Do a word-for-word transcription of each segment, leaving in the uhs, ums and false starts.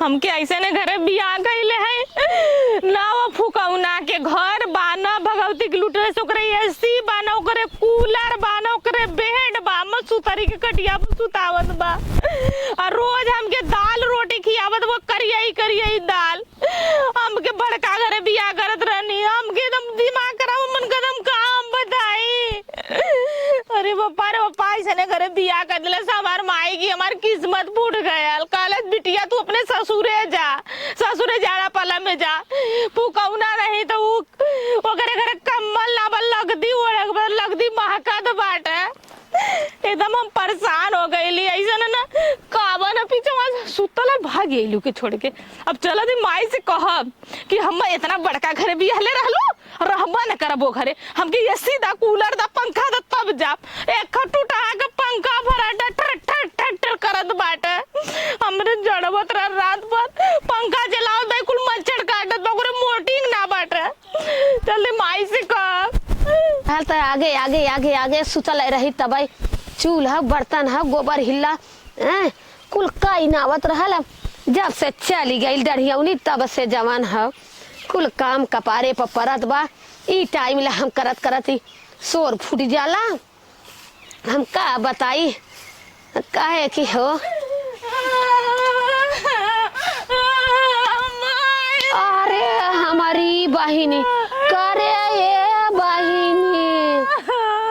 हमके ऐसे ने घरे बियाह कइले है, ना वो फुकौना के घर बा, ना भगवती के लुटरे से ओकरे एसी बा, ना ओकरे कूलर बा, ना ओकरे बेड बा, हम सुतरी के कटिया पर सुतावत बा। और रोज हमके दाल रोटी खियावत, वो करियई करियई दाल। हमके बड़का घरे बियाह करत रहनी, हमके एकदम दिमाग खराब, मन कदम काम बताई। अरे पप्पा रे पप्पा, ऐसने घरे बियाह कर दिला से हमार माई की हमार किस्मत फूट गयल। कहलस, "बिटिया तू अपने ससुरे जा, ससुरे जाड़ा पाला में जा।" फुकौना रही तो उ ओकरे घरे कम्बल ना बा, लगदी ओढ़ बा, लगदी महकत बाटे। एकदम हम परेशान हो गइली। ऐसन ना, काबा ना पीछे वहाँ से सुतल है, भाग गइलू के छोड़ के। अब चलो दी माई से कहब कि हम इतना बड़का घरे बियाहले रहलू, रहबा न करब वो घरे। हमके एसी दा, कूलर दा, पंखा दा, तब जाब। एक ठो टूटा के पंखा भरा डा, ठर, ठर, ठर, ठर करत बाटे। हमरे जड़वत रह रात भर, पंखा चलावत बा, कुल मच्छर काटत बा, ओकरे मोटिंग ना बाटे। जल्दी माई से कह। हाल त आगे, आगे, आगे, आगे सुतल रही तबई। चूल्हा, बर्तन ह, गोबर हिल्ला, हैं? कुल कई नावत रहल। जब से चली गइल डढ़ियौनी, तब से जवन ह, कुल काम कपारे पर परत बा। ई टाइम ला हम करत करत ही शोर फूट जाला। हम का बताई, काहे कि हो। अरे हमारी बहिनी, करे ए बहिनी,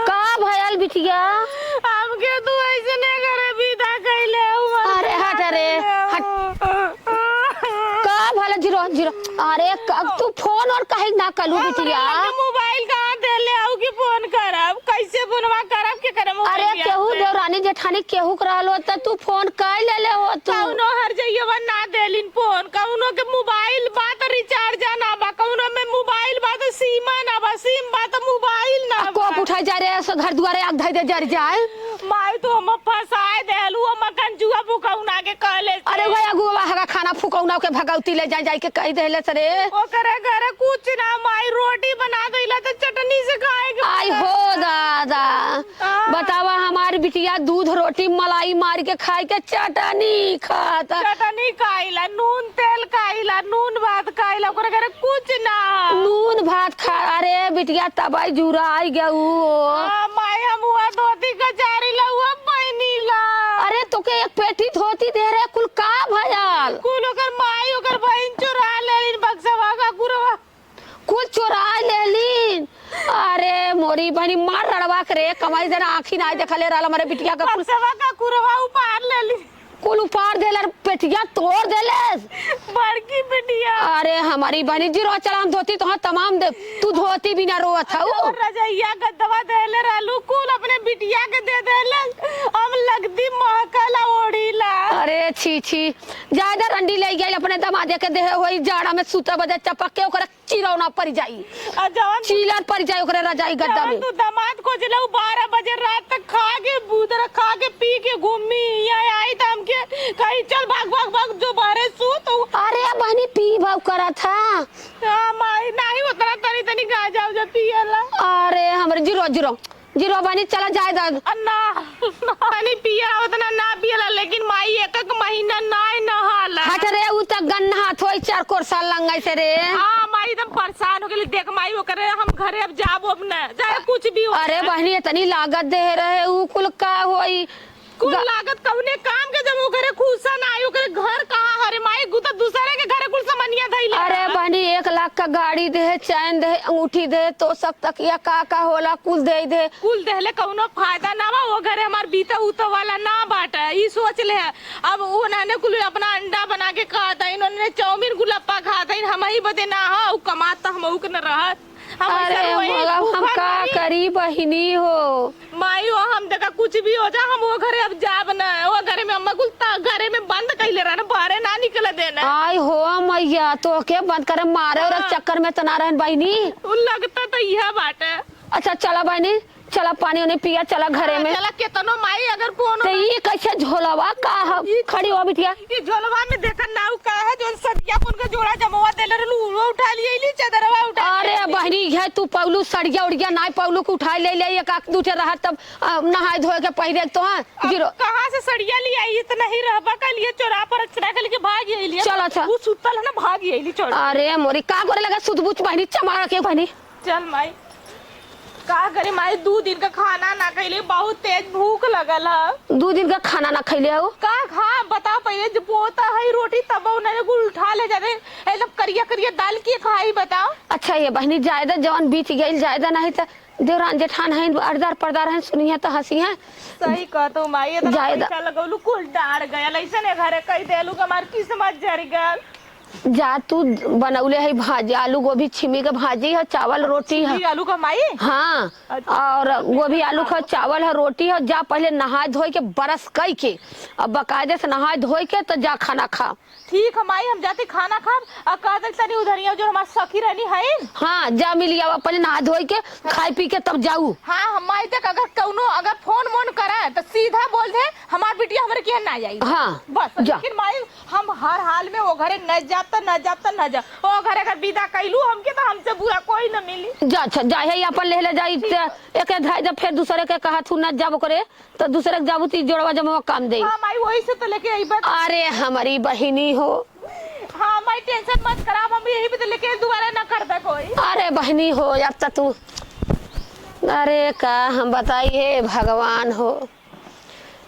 का भयल बिटिया? हमके तू ऐसने घरे विदा कइले हऊ, अरे हट रे, हट। का भला जीरो, जीरो। अरे क-, तू फोन और काहे ना कलू बिटिया? मोबाइल कहाँ देले हऊ कि फोन करब? कैसे फोनवा करब? के करे अरे मोबाइल केहू से? देवरानी जेठानी केहू के रहलो त तू फोन कइ लेले हो तू। कौनो हर जइयवा ना देलिन फोन, कौनो के मोबाइल बा त रिचार्ज ना बा, कौनो में मोबाइल बा त सीमा ना बा, सिम बा त मोबाइल ना आ बा। कोप उठाई जा रे, सो घर दुआरे आग धइ दे जर जाए। माई, तू हम फंसाए देलू, हम कंजुआ फुकौना के कहले से। अरे वह अगुआ हगा खाना फुकौना के भगौती ले जाए, जाए के कह देले से रे। ओकरे घरे कुछ ना माई, रोटी बना देला त चटनी से खाए के आई पड़त हो बा। दादा। हाँ। बतावा हमार बिटिया दूध रोटी मलाई मार के खाए के चटनी खाता। चटनी खाइला, नून तेल खाइला, नून भात खाइला, ओकरे घरे कुछ ना। नून भात खा, अरे बिटिया तबई जुराई गऊ। हाँ, माई, हम हुआ धोती कचारी ला, हुआ पैनी ला। अरे तोके एक पेटी धोती दे रहे, कुल का भयल? कुल ओकर माई, ओकर बहिन चोरा लेलिन बक्सवा का कुरवा। कुल चोरा लेलिन। अरे मोरी बहिनी मार रड़वा के रे, कमाई से ना आँखी ना देखले रहल हमरे बिटिया का कुल। बक्सवा का कुरवा उपार लेलिन। कुल उपार देलर, पेटिया तोड़ देले। बड़की बिटिया। अरे हमारी बहिनी जी रो, चला हम धोती तोहार तमाम दे, तू धोती बिना रोवत हऊ। और रजइया गद्दवा देले रहलू, कुल अपने बिटिया के दे देले। हम लगदी महकला ओढ़ीला। अरे छी छी, ज्यादा रंडी ले गई अपने दमादे के देहे होई, जाड़ा में सूते बदे चपक के ओकरे चिरौना परि जाई। आ जवन तू, चीलर परि जाई ओकरे रजाई गद्दा जवन में। तू दामाद खोजले, उ बारह बजे रात तक खा के, बूदर खा के, पी के घूमी। यहाँ आई त हमके कही, "चल भाग, भाग, भाग, जो बाहरे सो तो।" अरे बहिनी, पी भाव करत ह। हाँ माई, नाही उतना तनी तनी गांजा उजा पियला। अरे हमरे जीरो, जीरो, जीरो बहिनी, चला जाए दा। आ, ना, ना, तनी पियला, उतना ना पियला, लेकिन माई एक एक महीना नाय नहाला। हट रे, उ त गन्ना हाथ होई, चार कोर साल लंगाई से रे। हाँ, माई एकदम परेशान हो गेली। देख माई, ओकरे हम घरे अब जाबो अब न, चाहे कुछ भी हो अरे जाए। बहिनी, इतनी लागत दे रहे, उ कुल का होई? कुल ग- लागत कौने काम के, जब ओकरे खुसा ना आई, ओकरे घर कहाँ हरे माई, गु त दूसरे के घरे कुल समनिया धइले अरे बा। बहिनी, एक लाख का गाड़ी दे, चैन दे, अंगूठी दे, तोसक तकिया का का होला, कुल दे दे। कुल देहले कौनो फायदा ना बा, वो घरे हमार बीता उता वाला ना बाटे, ई सोच ले। अब उन्होंने कुल अपना अंडा बना के खात हईन, उन्होंने चाउमीन गुलप्पा खात हईन, हम ही बदे ना ह, उ कमात त हम उ के न रहत। हम अरे ऐसे रोई, हम, हम भूखा का मरी। करी बहिनी हो? माई हो, हम देखा कुछ भी हो जा, हम वो घरे अब जाब न, वो घरे में अम्मा कुल ता-, घरे में बंद कइले रहन, बाहरे ना निकले देना। आई हो मैया, तो के बंद करे मारे और हाँ। चक्कर में त ना रहन बहिनी। उ लगता त इहे बाटे। अच्छा चला बहिनी, चला पानी उनी पिया, चला घरे हाँ, में। चला केतनो माई अगर फोन तो होना ई कैसे झोलवा का ह-, ई खड़ी हो बिटिया? ई झोलवा में देखन नाउ का है, जोन सदिया पुन के जोड़ा जमवा देले रहलू, वो उठा लिए, ली चदरवा उठा अरे लिए। बहिनी, ये तू पौलू सड़िया उड़िया नाई पौलू के उठाए ले ले, एक आख दू ठे रहत तब, अ, नहाए धोए के पहिरे तो, हाँ, अब गिरो। कहाँ से सड़िया ले आई? इतना ही रहबा का लिए चोरा पर रख के लिए भाग अइली। चल, अच्छा। उ सुतल है ना, भाग अइली चोरा। अरे मोरी, का करे लगा सुतबुच बहिनी, चमारा के बहिनी। चल माई, का करे माई, दू दिन का खाना ना खइले, बहुत तेज भूख लगल है। दू दिन का खाना ना खइले हो? का खा, बताओ पहिले, जब बोता है रोटी तब उन्हें गुल उठा ले जाते, एकदम करिया करिया दाल के खाई, बताओ। अच्छा ये बहिनी, जायदा जवन बीत गइल जायदा, नहीं त देवरान जेठान हैं, अरदार परदार हैं, सुनिहे त हंसिहे। सही कहत हो माई, इतना जायदा। पैसा लगौलू, कुल डार गयल, ऐसे ने घरे कह देलू कि हमार किस्मत जर गयल। जा तू बनौले है भाजी, आलू गोभी छिमी के भाजी है, चावल रोटी है। छिमी आलू का माई? हाँ, अच्छा। और गोभी आलू का चावल है, रोटी है। जा पहले नहाए धोए के, ब्रश कई के, अब बकायदे से नहाए धोए के तो जा खाना खा। ठीक है माई, हम जाती खाना खाब। आ कह दे तनी उधरिया जो हमार सखी रहनी है। हाँ, जा मिल आवा, पहले नहा धोए के, खाए पी के तब जाऊ। हाँ, हम माई देख, अगर कौनो अगर फोन वोन करे तो सीधा बोल दे, हमार बिटिया हमरे किहाँ ना आई। हाँ, बस, जा। लेकिन माई हम हर हाल में वो घरे न जाब त न जाब त न जाब। वो घरे अगर विदा कैलू हमके तो हमसे बुरा कोई न मिली। जा, अच्छा, जा, है अपन लेहले जाई, ठीक। ते एके धाय जब फिर दूसरे के कहा थू न जाब करे, तो दूसरे के जाबू ती जोड़वा जमवा काम दे। हाँ माई, वही से तो लेके आई बस। अरे हमारी बहिनी हो। हाँ माई, टेंशन मत कराब, हम यही पे तो लेके दोबारा ना कर दे कोई। अरे बहिनी हो, अब त तू, अरे का हम बताई हे भगवान हो।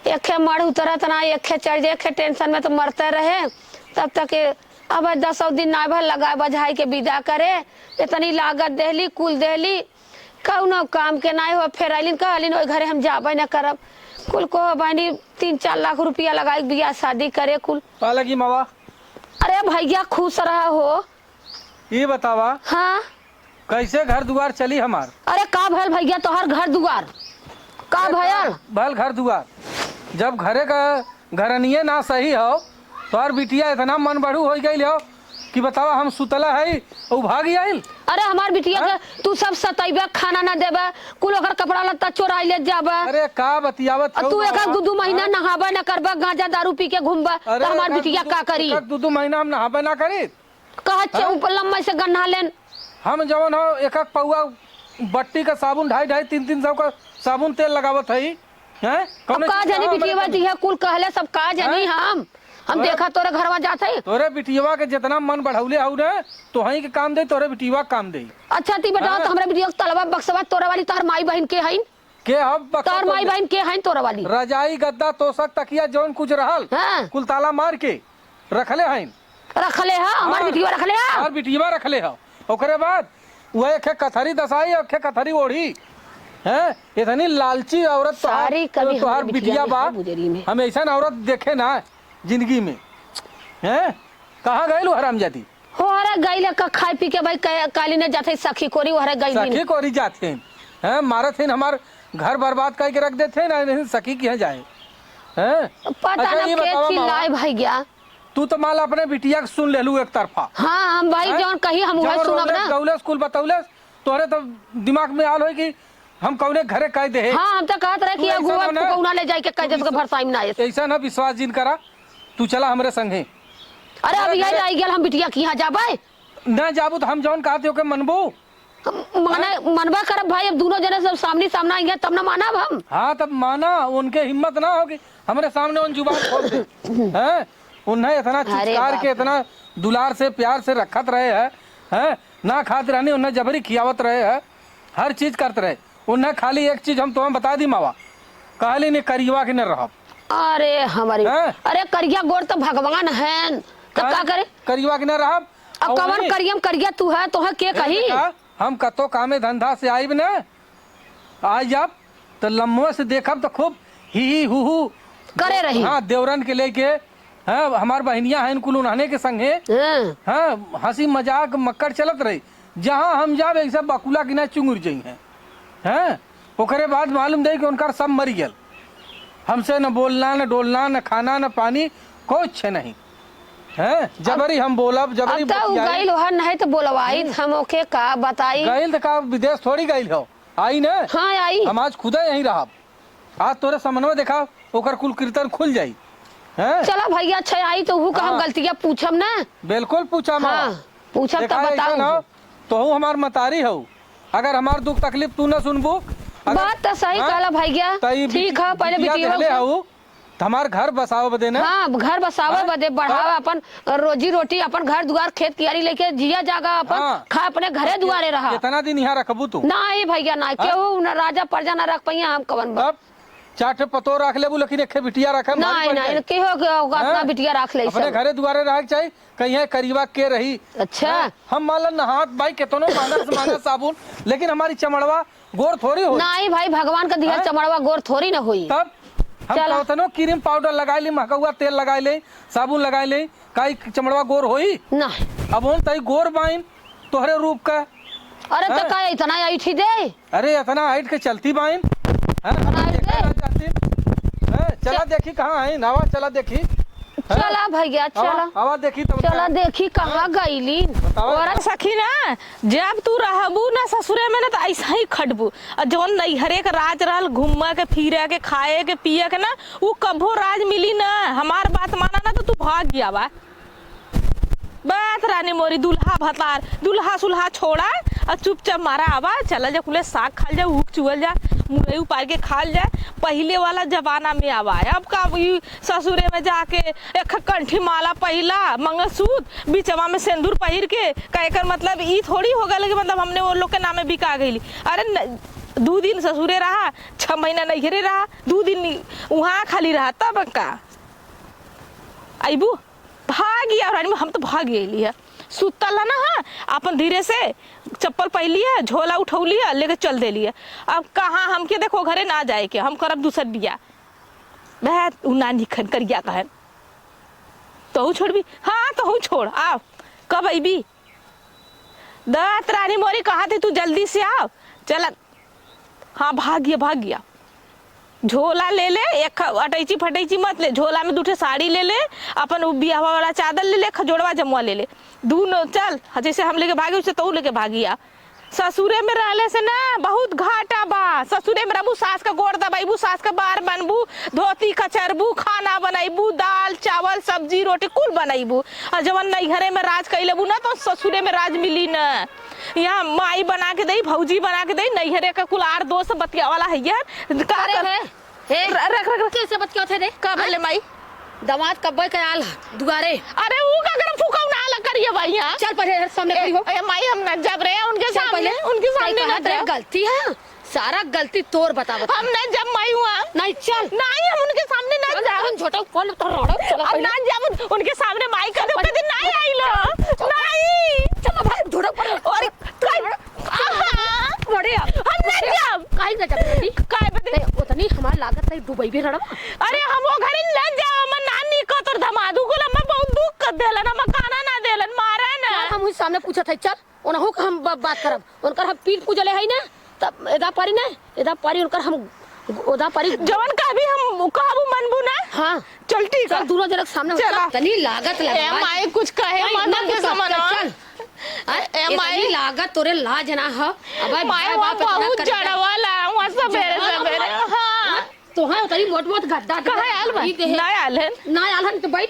एखे मड़ उतरत ना, एखे चढ़ जाए, एखे टेंशन में तो मरते रहे। तब तक के अब दसौ दिन ना भर लगाए बजाई के विदा करे, इतनी लागत देहली, कुल देहली, कौनो काम के नाय हो। फेर आइलिन, कहलिन, "ओइ घरे हम जाबे न करब।" कुल को बहिनी तीन चार लाख रुपया लगाई बियाह शादी करे कुल। का लगी मावा? अरे भैया खुश रहा हो। ई बतावा, हाँ। कैसे घर दुआर चली हमार? अरे का भयल भैया तोहार घर दुआर? का अरे भयल? का भयल घर दुआर? जब घरे का घरनिये ना सही हो, तोहार बिटिया इतना मन बढ़ू होइ गइल हो कि बतावा हम सुतला है, उ भाग आइल। अरे हमार बिटिया हाँ? के तू सब सतैबे, खाना ना देबे, कुल ओकर कपड़ा लत्ता चोराई ले जाबे। अरे का बतियावत अ हो तू एक मावा? एक दू दू महीना हाँ? नहाबे ना करबे, गांजा दारू पी के घूमबे, अरे तो हमार एक एक बिटिया दू दू, का करी? एक एक दू दू महीना हम नहाबे ना करी। कहत छे हाँ? ऊपर लम्मा से गन्ना लेन। हम जवन हो एक एक पौआ बट्टी का साबुन, ढाई ढाई तीन तीन सौ का साबुन तेल लगावत हई, हैं? अब कौनो का चीज जानी का हमरे बिटिया कमी? जी है, कुल कहले सब का जानी हैं? हम। हम तोरे देखा तोरे घरवा जात हई। तोरे बिटियवा के जितना मन बढ़ौले हऊ ना, तोहई के काम दे, तोरे बिटियवा के काम दे। अच्छा ती बताओ हाँ? तो हमरा बिटिया के तलवा बक्सवा तोरे वाली तोहर माई बहिन के हईन? के हम बक्सा तोहर माई तोड़ले? बहिन के हईन तोरे वाली? रजाई, गद्दा, तोसक, तकिया, जौन कुछ रहल, हाँ। कुल ताला मार के रखले हईन। रखले ह, हमार हाँ। बिटिया रखले ह। हमार बिटिया रखले ह। ओकरे बाद वह एक कथरी दसाई और एक कथरी ओढ़ी। हैं? इतनी लालची औरत तोहार, सारी कमी तोहार हमरे बिटिया बिटिया में बा। है, बुजरी में। हम ऐसन औरत देखे ना जिंदगी में। हैं? कहाँ गइल उ हरामजादी? हो, अरे गइल क-, खाए पी के भाई क-, काली ने जाते सखी कोरी, ओहरे गइल सखी दिन। कोरी जाते हैं, हैं, मारत हैं, हमार घर बर्बाद करके रख देते हैं ना, नहीं सखी किहाँ जाए, हैं? पता अच्छा, ना ये के बतावा चिल्लाए मामा, भैया। तू तो माल अपने बिटिया के सुन लेलू एक तरफा। हाँ, हम भाई हैं? जौन कही हम उहे जौन सुनब रोवले, ना। गौले, स्कूल बतौले, तोहरे तो दिमाग में आल होई कि हम कौने घरे कह दे। हाँ, हम तो कहत रहे तू कि ऐसा अगुआ ना, फुकौना ले जाए के कह तू दे, तो विश्व-, भरसाई में ना आए। ऐसा ना विश्वास जिन करा, तू चला हमरे संगे। अरे, अब हमरे यही घरे रह गया, हम बिटिया के यहाँ जाबे। ना जाबू तो हम जौन कहते ओके मनबू? माने, हैं? मनबा करब भाई, अब दोनों जने सब सामने सामने आएंगे तब ना मानब हम। हाँ, तब माना, उनके हिम्मत ना हो कि हमरे सामने उन जुबान खोल दे। हैं? उन्हें इतना अरे चुचकार बाप के, रे। इतना दुलार से, प्यार से रखत रहे हैं, हैं? ना खात रहनी, उन्हें जबरी खियावत रहे हैं, हर चीज करत रहे। उन्हें खाली एक चीज हम तुम्हें बता दी मावा, कहली ने करियवा के न रहब। अरे हमारी, हैं? अरे करिया गोर तो भगवान हैं, तो का करे? करियवा के न रहब। अब और कवन वही करियम करिया तू है, तोहे के कही? देखा, हम कतो कामे धंधा से आइब न, आ जाब त लम्बो से देखब त खूब ही ही हू हू करे रही। हाँ, देवरन के लेके, हाँ, हमार बहिनिया हैं कुल उन्हने के संगे। हाँ। हाँ, हँसी मजाक मक्कड़ चलत रही। जहाँ हम जाब एक सब बकुला की ना चुंगुर जई हैं। हैं? ओकरे बाद मालूम दे कि उनकर सब मरि गयल। हमसे न बोलना, न डोलना, न खाना, न पानी, कुछ नहीं। हैं? जबरी हम बोलब, जबरी अब तो उ बतियाई। गइल ओहर नहीं तो बोलवाई, हम्म। हम ओके का बताई? गइल तो का विदेश थोड़ी गइल हो। आई न? हाँ, आई। हम आज खुदा यहीं रहब। आज तोरे समनवा देखा, ओकर कुल कीर्तन खुल जाई। हैं? चला भैया, अच्छा आई तो हूँ का हम हाँ। गलतियाँ पूछब ना? बिल्कुल पूछा माँ। हाँ, पूछब देखा, तब बताऊ। ऐसा ना हो, तोहू हमार मतारी हऊ। अगर हमार दुख तकलीफ तू न सुनबू, अगर, बात त सही हाँ? कहला भैया। त ई ठीक बिटि-, है, पहले बिटिया बिटिया देहले हो। हऊ, त हमार घर बसावे बदे ना? हाँ, घर बसावे हाँ? बदे, बढ़ावे हाँ? अपन रोजी रोटी, अपन घर दुआर, खेत कियारी लेके जिया जागा अपन, हाँ। खा अपने घरे दुआरे रहा। कितना दिन यहाँ रखबू तू? नाहीं भैया, नाहीं, हाँ? केहू न राजा प्रजा न रख पइया, हम कवन बा? तब चार ठे पतोह राख लेबू, लेकिन एक ठे बिटिया राखे में भारी नाहीं, पड़ नाहीं, जाई। केहू के औकात ना हाँ? बिटिया राख ले अपने सब। घरे दुआरे रहे के चाही, कहीं करिबा के रही। अच्छा। हाँ? हम मान ला नहात बाई केतनो महंगा से महंगा साबुन, लेकिन हमारी चमड़वा गोर थोड़ी होई। नाहीं भाई, भगवान का दिहल हाँ? चमड़वा गोर थोड़ी न होई। तब हम चला। कतनो क्रीम पाउडर लगाई ली, महकौआ तेल लगाई ली, साबुन लगाई ली, का ई चमड़वा गोर होई? नाहीं। अब हम तई गोर बाइन तोहरे रूप का। अरे तो हाँ? का इतना ऐठी दे? अरे इतना ऐठ के चलती बाइन? हाँ? इतना ऐठ देखा दे? ना चाहती? हाँ? चला च- देखी कहाँ है, नावा चला देखी। हाँ? चला भैया, आवा, चला। आवा देखी तब चला का। देखी कहाँ हाँ? गईली। बतावा। औरत सखी ना, जब तू रहबू ना ससुरे में ना, त ऐसा ही खटबू। और जौन नैहरे के राज रहल, घूमे के, फिरे के, खाए के, पिए के ना, उ कभो राज मिली ना। हमार बात माना ना, तो तू भाग गया बा। बात रानी मोरी, दुल्हा भतार, दुल्हा सुल्हा छोड़ा, और चुपचाप मारा आवा, चला जा, कुले साग खाल जा, ऊख चुअल जा, मुरई उपार के खाल जा। पहिले वाला जमाना में आवा। अब का ई ससुरे में जाके एक कंठी माला पहिला, मंगलसूत्र, बिचवा में सेंदूर पहिर के, का एकर मतलब ई थोड़ी हो गल कि मतलब हमने वो लोग के नामे बिका गईली। अरे न, दू दिन ससुरे रहा, छह महीना नैहरे रहा, दू दिन नी-, उहाँ खाली रहा, तब का? अइबू? भागी आओ रानी, हम तो भाग गईली है। सुतल है ना, हाँ, अपन धीरे से चप्पल पहिन लिया, झोला उठौली है, लेके चल देली है। अब कहाँ हमके देखो घरे ना जाए के, हम करब दूसर बिया। बहत उ नानी खन करिया कहन। तोहू छोड़बी? हाँ, तोहू छोड़, आव। कब अइबी? दत रानी मोरी कहत ही, तू जल्दी से आव। चला। हाँ, भाग गया, भाग गया। झोला ले ले, एक ख-, अटैची फटैची मत ले, झोला में दू ठे साड़ी ले ले, अपन उ बियाहवा वाला चादर ले ले, खजोड़वा जमुआ ले ले। दूनो चल, जैसे हम लेके भागे, उसे तू लेके भागिया। ससुरे में रहले से ना बहुत घाटा बा। ससुरे में रहबू, सास का गोड़ दबाइबू, सास का बार बनबू, धोती कचरबू, खाना बनैबू, दाल, चावल, सब्जी, रोटी कुल बनैबू। और जवन नैहरे में राज कइ लेबू ना, तो ससुरे में राज मिली ना। यहाँ माई बना के देई, भौजी बना के देई, नैहरे का कुल आर दोस्त बतियावाला है यार। का अरे कर-, है, हे, र-, रख, रख, रख। कैसे बतियावत है रे? का बोले हाँ? माई? दामाद कब्बे के आल ह दुआरे। अरे ऊ का करम फूका उना आला करिए भाई यहाँ। चल पहले सामने ए, खड़ी हो। ए माई, हम न जब रे उनके चल सामने, पहले। उनके सामने कहा न तेरे जब। गलती है, सारा गलती तोर बता बता। हम न जब माई हुआ। नहीं चल। नहीं, हम उनके सामने न चल, जब। हम झोटा खोल तो रोड़ो, चलो अब पहले। न जब उनके सामने माई का चल दुख पहले। दिन नहीं आई लो। चल। नहीं। चलो भाई, झोटा खोल। और कल आहा, बड़े आ। हम ना जाब। काहे ना जाब, बेटी? काहे बदे? ते उतनी हमार लागत है डुबई भी रड़वा। अरे, हम वो घरे ना जाब, हमर नानी को तोर धमादू को, हमें बहुत दुख कर देलन, हमें खाना ना देलन, मारे ना। चल, हम उस सामने पूछत है, चल, उनहु का हम ब-, बात करब। उनकर हम पीठ पूजले है ना, तब एदा पारी ना, एदा पारी उनकर हम, ओदा पारी। जवन का भी हम कहबू मनबू ना? हाँ। चल, ठीक चल, है। दोनों जनक सामने चला। उतर। तनी लागत ए, लगवा। माई, कुछ कहे चल, मत इतना उनके कुछ सामने। चल, चल। अरे, ए, इतनी माई। लागत तोरे लाज ना हो। अब भाई, माई, भाई, वहाँ बाप इतना बहुत करके जड़वाला, वहाँ सबेरे, जड़वाला सबेरे, हुआ। हाँ। हाँ, तो है उतनी मोट मोट गड्ढा कहाँ आयल बा? ई देहे। ना आयल है। ना आयल है, तो बैठ,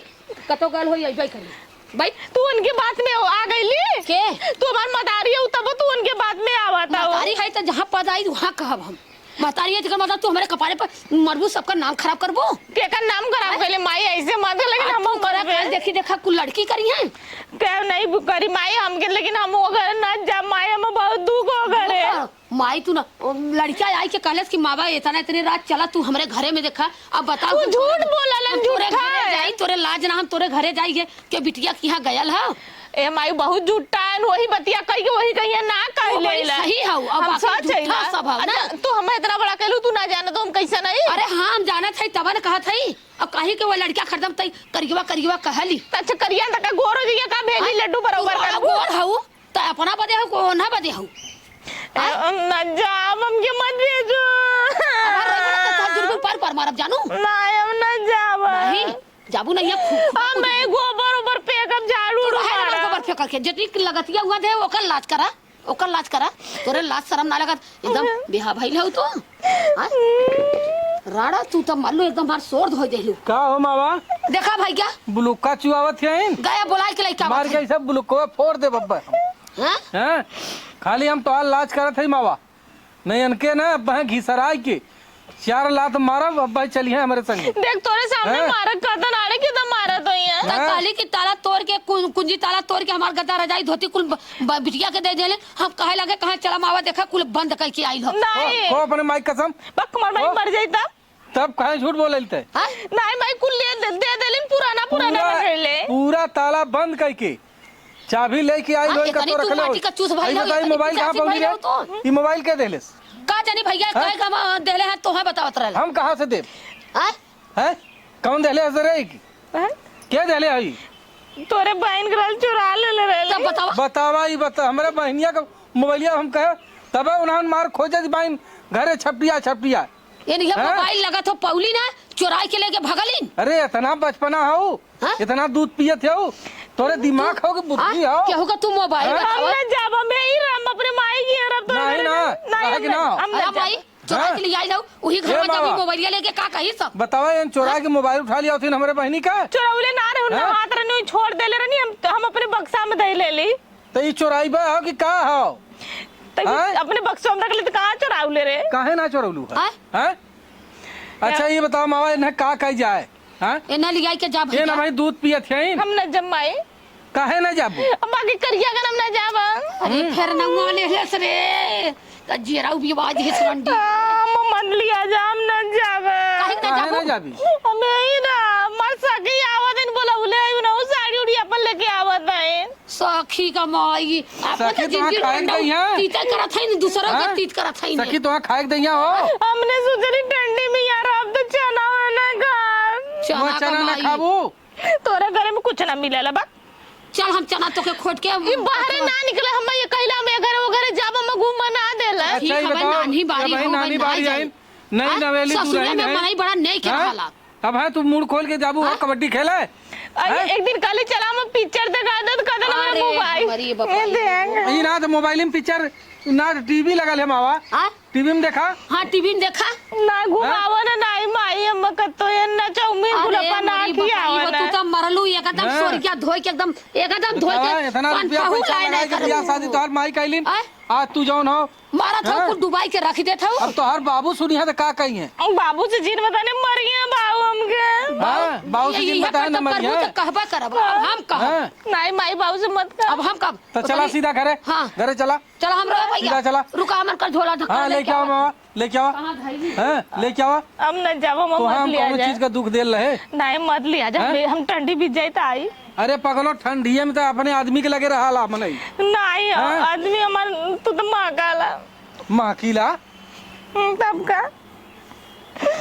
कतो गल होई, अइबे करी। बैठ। तू उनके बात में आ गईली? के? तू हमार मतारी हो, तब तू उनके बात में आवत हो। मतारी है, तो जहाँ पद आई, वहाँ कहब हम। महतारी है, जेकर मतलब तू हमरे कपारे पर मरबू, सबका नाम खराब करबू। केकर नाम खराब आय? कइले माई, ऐसे मत, लेकिन आ, हम तू करा मरबे। कर, देखी, देखा, कुल लड़की करी हैं। के नहीं करी माई हमके, लेकिन हम वो घर ना जा माई, हम बहुत दुख हो गए। हाँ, माई तू ना, ओ, लड़किया आई के कहलस कि माँ बा, इतना इतने रात चला तू हमरे घरे में देखा, अब बताओ तू कि झूठ तोरे, बोला लन, हम तोरे झूठा घरे है। जाई, तोरे लाज ना, हम तोरे घरे जाई, ये के बिटिया के यहाँ गयल है। ए माई, बहुत झूठा है, वही बतिया कही के वही कहिया ना कह वो बड़ी लेला। सही हऊ, अब हम बाकी सच है झूठा ना। सब हऊ ना। अच्छा, तू हमें इतना बड़ा कहलू, तू ना जाना तो हम कैसे नहीं? अरे हाँ, हम जानत है, तब न कहत है। अब कहीं के वो लड़किया खरीदम तई करियवा, करियवा कहली। त अच्छा, करिया तक गोर हो जइया का भेली, हाँ? लड्डू बरोबर तू बड़ा करबू। गोर हऊ, त अपना बदे हऊ, को ना बदे हऊ? ए, हाँ? हम ना जाब, हमके मत भेजो। हमार रही बड़ा तो सब जुर्म पर, पर मारब जानू। ना, हम ना जाब। नहीं। जाबू नहीं, अब फू-, फू-, अब फू-, मैं फू-, गोबर ओबर फेंकब, झाड़ू तो उड़ू है ना, मारब। गोबर फेंक के, जितनी लगतिया हुआ दे, ओकर लाज करा, ओकर लाज करा। तोरे लाज शरम ना लगत, एकदम बेहा भइल हो तू। हाँ? राड़ा, तू तो मान लो एकदम हमार सोर धोई देलू। का हो मावा? देखा भाई क्या? बुलुक्का चुआवत है इन? गया बुलाए के लइका मार आवत के है। सब बुलुक्का फोड़ दे बब्बा। हाँ? हैं? खाली हम तोहार लाज करत हई मावा। नहीं, इनके ना अब हैं घिसराई के चार लात मारब, अब भाई चलिहे हमरे संगे। देख, तोरे सामने हैं? मारत कहतन आड़े के तो मारत होई है। त हैं? कहली कि ताला तोड़ के, कु-, कुंजी ताला तोड़ के हमार गद्दा रजाई धोती कुल ब-, ब-, बिटिया के दे देले। हम कहे लगे, कहाँ चला मावा, देखा कुल बंद करके आइल हो। नहीं। खो, खो अपने माई कसम। बक, हमार माई खो। मर जाई तब। तब काहे झूठ बोले ते? हाँ? नहीं माई, कुल ले दे, दे देलिन, पुराना, पुराना पूरा, रखेले। पूरा ताला बंद करके चाबी लेके आई हाँ, लोई का इतनी तो रख तू ले माटी हो। का चूस भाई आई लोग, बताई, इतनी मोबाइल कहाँ पिचासी पहुंच भाई गया? लोग तो। ई मोबाइल के देलेस? का जानी भैया, हाँ? कहे का हम देले हैं, तोहे बतावत रहल। हम कहाँ से देब? हाँ? हैं? कौन देले हस रे की? हैं? के देले हई? तोरे बहन के रहल, चुरा लेले रहले। तब बतावा। बतावा, ई बता, हमरे बहनिया का मोबाइलिया हम कहे, तबे उन्हन मार खोजे दी बहन घरे छपटिया, छपटिया। ये नहीं हैं? मोबाइल लगत हो पौली ना, चुराई के लेके भगलिन। अरे इतना बचपना हो, हाँ? इतना दूध पियत हो, तोरे दिमाग हो कि बुद्धि हाँ? हो? केहू का तू मोबाइल हाँ? बतावा। हम ना जाब, हम यही रहब, अपने माई की रहब, तोरे नहीं घरे ना, में। नहीं, काहे हम कि ना? ना, हम ना अरे जाब। माई, चुरा हाँ? के ले आई जाऊ, उही घर ए में जाबी बाबा। मोबाइलिया लेके का कही सब? बतावा, एन चुरा के मोबाइल उठा लिया होथिन हमरे बहनी का। चुरौले ना रहू, हाँ? नहात रहनी, छोड़ देले रहनी, हम, हम अपने बक्सा में दे लेली। त ई चोराइबा हो कि का हो? त ई हाँ? अपने बक्सवा में रख ले त कहाँ चोराउले रे? काहे ना चोरौलू है? हाँ? हाँ? अच्छा, ये बताओ मावा, इन्हें का कही जाए? हाँ? ए ना लियाई के जा ए ना भैया। भाई, दूध पियत है। हम ना जम्माई। काहे ना जाबू? अब आगे करिया गन हम ना जाबा। अरे, हम्म। फेर नौवा ले लेस रे। त जेराऊ भी आवाज है सुरंडी। हम मन लिया जा, हम ना जाबा। काहे ना काहे ना जाबू? जाबी? हम यही ना, मर सकी आवत दिन बोलौले, उन्हों साड़ी उड़ी अपन लेके आवत है। सखी का माई, आपन सखी, तो तोहाँ जिंदगी खाए के ढंढा दइया? तीते करत है न, दूसरों के हाँ? तीत करत है न। सखी, तोहाँ खाए के दइया हो? हमने सोचली ठंडी में यार, अब तो चना वना खा। चना वहाँ चना ना कमाई। खाबू? तोरे घरे में कुछ ना मिलेला बा। चल, हम चना तोके खोट के हम ई बाहरे ना निकले, हम ये कहला हम ये घरे वो घरे जाब, हम घूम ना देला। अच्छा, ठीक ये है भाई, बताओ, नानी बारी ये भाई, हो, नानी भाई, बारी ना आई, जाई। नई हाँ? नवेली ससुरे दुल्हन में है। मनई बड़ा नेक हाँ? रहला। अब है तू मुड़ खोल के जाबू, हाँ? हाँ, कबड्डी खेले? अरे, हैं? एक दिन कहले, "चला, हम पिक्चर देखा दे," तो कहते ना, अरे, मोबाइल। हमारी ये बाबा। ये देख। ई ना तो मोबाइल में पिक्चर, ना टीवी लगल है मावा। हाँ? टीवी में देखा। हाँ, टीवी में देखा। ना घुमावा हाँ? ना, नाई माई, हम कत्तो ये ना चाउमीन अरे, गुलपा ना हमारी बाबा, खियावा ये ना। तू तो मरलू, एकदम हाँ। सोरिया धोए के, एकदम, एकदम धोए बतावा, के, इतना रुपया पनपहुल पैसा आए लगा ना के बियाह करू। शादी तोहार माई कैलिन। आय? आज तू जौन हो, मारत हो, हाँ? कुल डुबाई के रख देत हो। अब तोहार बाबू सुनिहे त का कहिहे? बाबू से जिन बताने मर गया बाबू हमके। हाँ, बाबू से यही जिन बताए न तो मर करबू गया। तो कहबा करब। अब हम कहब। हाँ। नहीं माई, बाबू से मत कह। अब हम कहब। तो चला सीधा घरे। हाँ। घरे चला। चला हम रहो भैया। सीधा चला। रुका, हमन कर झोला ढक्कन हाँ, लेके लेके आओ आओ। मामा, लेके आओ। कहाँ धइली? हाँ, लेके आओ। हम न जाबो, हम तो मत हम लिया कौनो जाए। चीज का दुख देल रहे? नहीं, मत लिया जाए। हाँ? हम, हम ठंडी भीज जाए तो आई। अरे पगलो, ठंडिये में तो अपने आदमी के लगे रहा ला मनई। नहीं, हाँ? आदमी हमार, तू तो महकाला। महकीला? हम्म, तब का?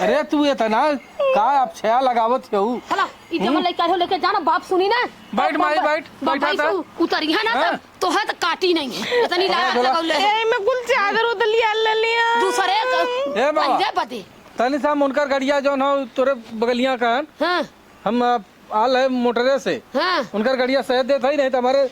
अरे तू इतना का अपछया लगावत हऊ? हला, ई जमा हम्म? लइका हो लेके जाना, बाप सुनी ना। बैठ तब माई, बाप, बैठ, बाप बैठा भाई था। से उतरी है ना हाँ? तब, तोहे तो काटी नहीं है। इतनी अरे लायक झोला। लगौले है। ए, मैं कुल चादर उधर लिया ले लिया। दूसरे क-, ए बाबा। पंजे बदे। तनी सा हम उनकर गड़िया जौन हो तोरे बगलिया का है। हाँ। हम, आ, आल है मोटरे से। हाँ। उनकर गड़िया सहेज देत है, नहीं तो हमारे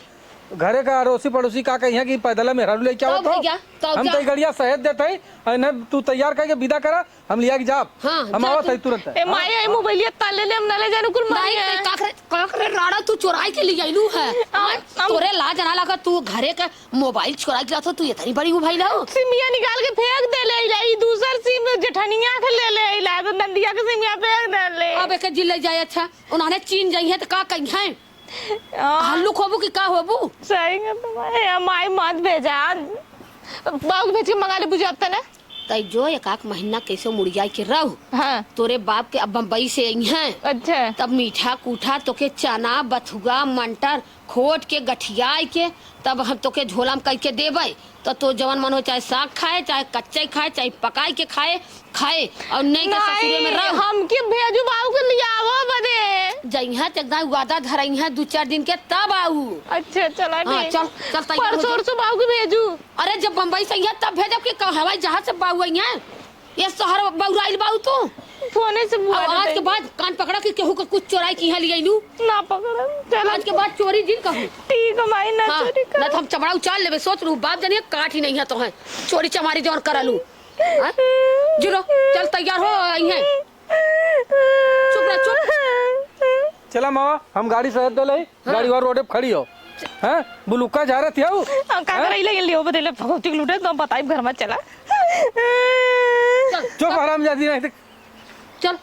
घरे का अड़ोसी पड़ोसी का कहिया कि पैदल मेहरारू लेके आओ तब तो। भैया, तब हम जा। तो गड़िया सहेज देत है, और इन्हें तू तैयार करके विदा करा, हम लिया के जाब। हाँ, हम जा आवत तू। है तुरंत। ए, हाँ। माई, ए, मोबाइलिया ताले ले, हम ना ले जाने कुल माई नहीं, है। ते काकरे, काकरे राड़ा तू चोराई के ले आइलू है। हम, हाँ? हम तोरे लाज ना लगा, तू घरे का मोबाइल चोराई के लातो, तू इतनी बड़ी उभाई लाओ। सिमिया निकाल के फेंक दे ले, ले, ई दूसर सिम जेठनिया के ले ले, ले, तो नंदिया के सिमिया फेंक दे ले। अब एक जिल ले जाए, अच्छा, उन्होंने चीन जाई है तो का कही है? हाँ। हल्लुक होबू कि का होबू? सही है तुम्हारे, हम आई मत भेजा। बाबू के भेज के मंगा ले, बुझे अब तने। तई जो एक आध महीना कैसे मुड़ियाई के रहो। हाँ। तोरे बाप के अब बम्बई से आई हैं। अच्छा। तब मीठा कूठा तोके चना, बथुआ, मंटर खोट के, गठियाई के, तब हम तोके झोला में कई के देबै। तो तो जवन मन हो, चाहे साग खाए, चाहे कच्चे खाए, चाहे पकाई के खाए, खाए, और नहीं तो ससुरे में नहीं, रहो। हमके भेजू बाबू के लियावो बदे। जइहा त एकदम वादा धरइहा दू चार दिन के, तब आऊ। अच्छा, चला हाँ, ठीक। चल, चल, तैयार हो परसों जा। उरसों बाबू के भेजू। अरे, जब बम्बई से अइहा, तब भेजब कि क-, हवाई जहाज से बाऊ अइहा? ये शहर बउराइल बाऊ तू। फोने से बुआ अब आज देते। के बाद कान पकड़ा कि केहू के कुछ चोराई के यहाँ ले अइलू। ना पकड़म, चल। आज के बाद चोरी जिन कहू। ठीक है माई, ना हाँ, चोरी ना कर। तो हम चमड़ा उचाल लेबे, सोच लू, बाप जानिए काट ही नहीं है तो है। चोरी चमारी जौन करलू। हाँ? जुरो, चल तैयार हो, आई है। चुप रह, चुप। चला मामा, हम गाड़ी सहेज देले, हाँ। गाड़ी वहाँ रोडे पे खड़ी हो। हाँ, बुलुक्का झारत हऊ। हम का हाँ? करई लगिन लियो बदले भगवती के लूटे, तो हम बताई घर में चला। चुप, हरामजादी, नहीं तो चल।